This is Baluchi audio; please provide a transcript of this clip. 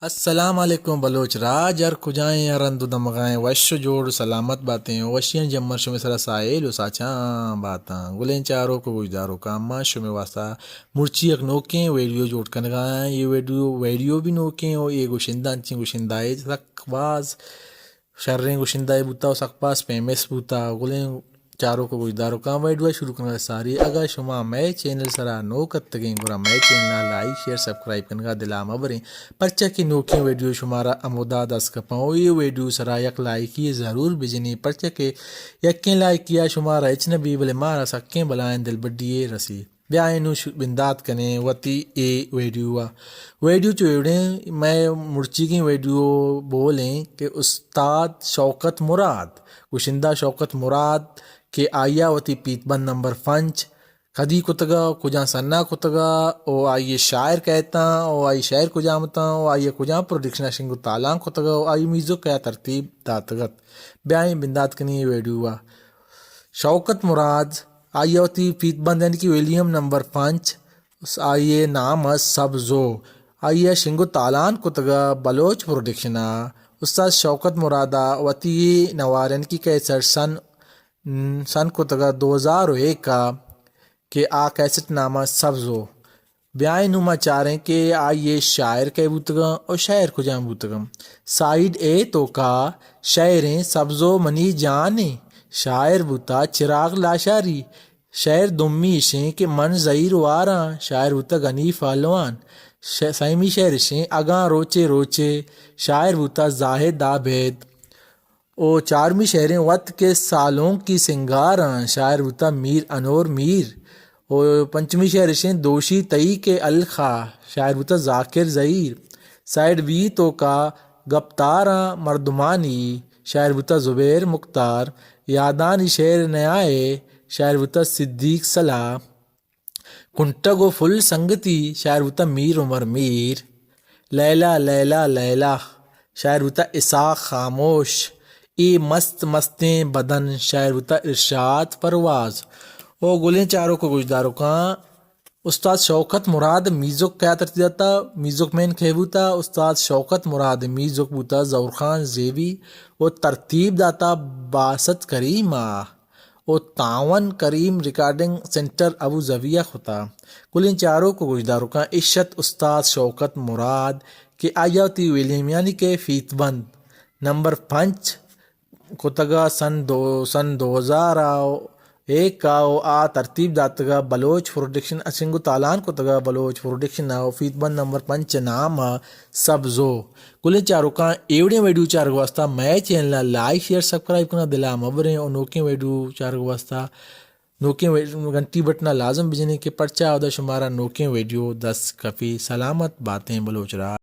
السلام علیکم بلوچ راج، ہر کجائیں، ہر ہند و دمگائیں، وش و جوڑ و سلامت باتیں و وشیاں جمر شمے سرا ساہیل و ساچاں باتاں۔ گلیں چاروک و گوشداروکاں، ما شمے واسطہ مرچی یک نوکیں ویڈیو جوڑ کنگا ایں۔ یہ ویڈیو، ویڈیو بھی نوکیں و یہ گشندہ انچیں گشندہ ہے سک باز شریں گشندہ بوتا و سک باز فیمس بوتا۔ گلیں چاروک و گوشداروکاں، ویڈیو شروع کنگا ساری، اگاں شما مئے چینل سرا نوک اتگیں گڑا مئے چینل ءَ لائک، شیئر، سبسکرائب کنگا دلا مبریں، پرچا کہ نوکیں ویڈیو شمارا ہمودا دست کپاں۔ و اے ویڈیو سرا یک لائکی ضرور بجنی، پرچا کہ یکیں لائکی ءَ شمارا ہچ نہ بی بلے مارا سکیں بلائیں دلبڈی یے رسی۔ بیائیں نوں ش-، بندات کنیں وتی اے ویڈیو ءَ۔ ویڈیو چو ایوڑیں، مئے مرچیگیں ویڈیو بولیں کہ استاد شوکت مراد، گشندہ شوکت مراد کہ آئی ءَ وتی پیت بند نمبر پنچ کدی کتگا، کجام سنا کتگا، او آئی ءِ شاعر کئے اتاں، او آئی شاعر کجام اتاں، او آئی ءَ کجام پروڈکشن ءَ شنگ و تالان کتگا، او آئی میوزک کیا ترتیب داتگ ات۔ بیائیں بندات کنیں اے ویڈیو ءَ۔ شوکت مراد، آئی ءَ وتی پیت بند یعنی کہ ویلیم نمبر پنچ، آئی ءِ نام ءَ سبزو، آئی ءَ شنگ و تالان کتگ ءَ بلوچ پروڈکشن ءَ۔ استاد شوکت مراد ءَ وتی نوار یعنی کہ کیسٹ سن، سن کتگ ءَ دو ہزار و یک ءَ کہ آ کیسٹ نام ءَ سبزو۔ بیائیں نوں ما چاریں کہ آئی ءِ شاعر کئے بوتگاں و شاعر کجام بوتگاں۔ سائیڈ اے توکا شعریں سبزو منی جانیں، شاعر بوتا چراغ لاشاری۔ شعر دومی اشیں کہ من زہیر واراں، شاعر بوتا غنی پہلوان۔ ش-، سیمی شعر اشیں اگاں روچے روچے، شاعر بوتا زاہد عابد۔ او چارمی شعریں وت کہ سالونکی سنگاراں، شاعر بوتا میر انور میر۔ او پنچمی شعر اشیں دوشی تئی کہ الخا، شاعر بوتا ذاکر زہیر۔ سائیڈ بی توکا گپتاراں مردمانی، شاعر بوتا زبیر مختار۔ یادانی شعر نیائے، شاعر بوتا صدیق صلاح۔ کنٹگ و پل سنگتی، شاعر بوتا میر عمر میر۔ لیلا، لیلا، لیلا، شاعر بوتا اسحاق خاموش۔ اے مست مستیں بدن، شاعر بوتا ارشاد پرواز۔ او گلیں چاروک و گوشداروکاں، استاد شوکت مراد میوزک کیا ترتیب داتا، میوزک مین کئے بوتا؟ استاد شوکت مراد میوزک بوتا ظہور خان زیبی و ترتیب داتا باسط کریم ءَ۔ و تعاون کریم ریکارڈنگ سینٹر ابوظہبی ءَ کتا۔ گلیں چاروک و گوشداروکاں، اش ات استاد شوکت مراد کہ آئی ءَ وتی ویلیم یعنی کہ فیت بند نمبر پنچ کتگا سن دو، سن دو ہزار ءَ و یک ءَ و آ ترتیب داتگا بلوچ پروڈکشن ءَ، شنگ و تالان کتگا بلوچ پروڈکشن ءَ و فیت بند نمبر پنچ نام ءَ سبزو۔ گلیں چاروکاں، ایوڑیں ویڈیو چارگ واسطہ مئے چینل ءَ لائک، شیئر، سبسکرائب کناں دلا مبریں و نوکیں ویڈیو چارگ واسطہ نوکیں وی-، گھنٹی بٹن ءَ لازم بجنیں کہ پرچا اودا شمارا نوکیں ویڈیو دست کپی۔ سلامت باتیں بلوچ راج۔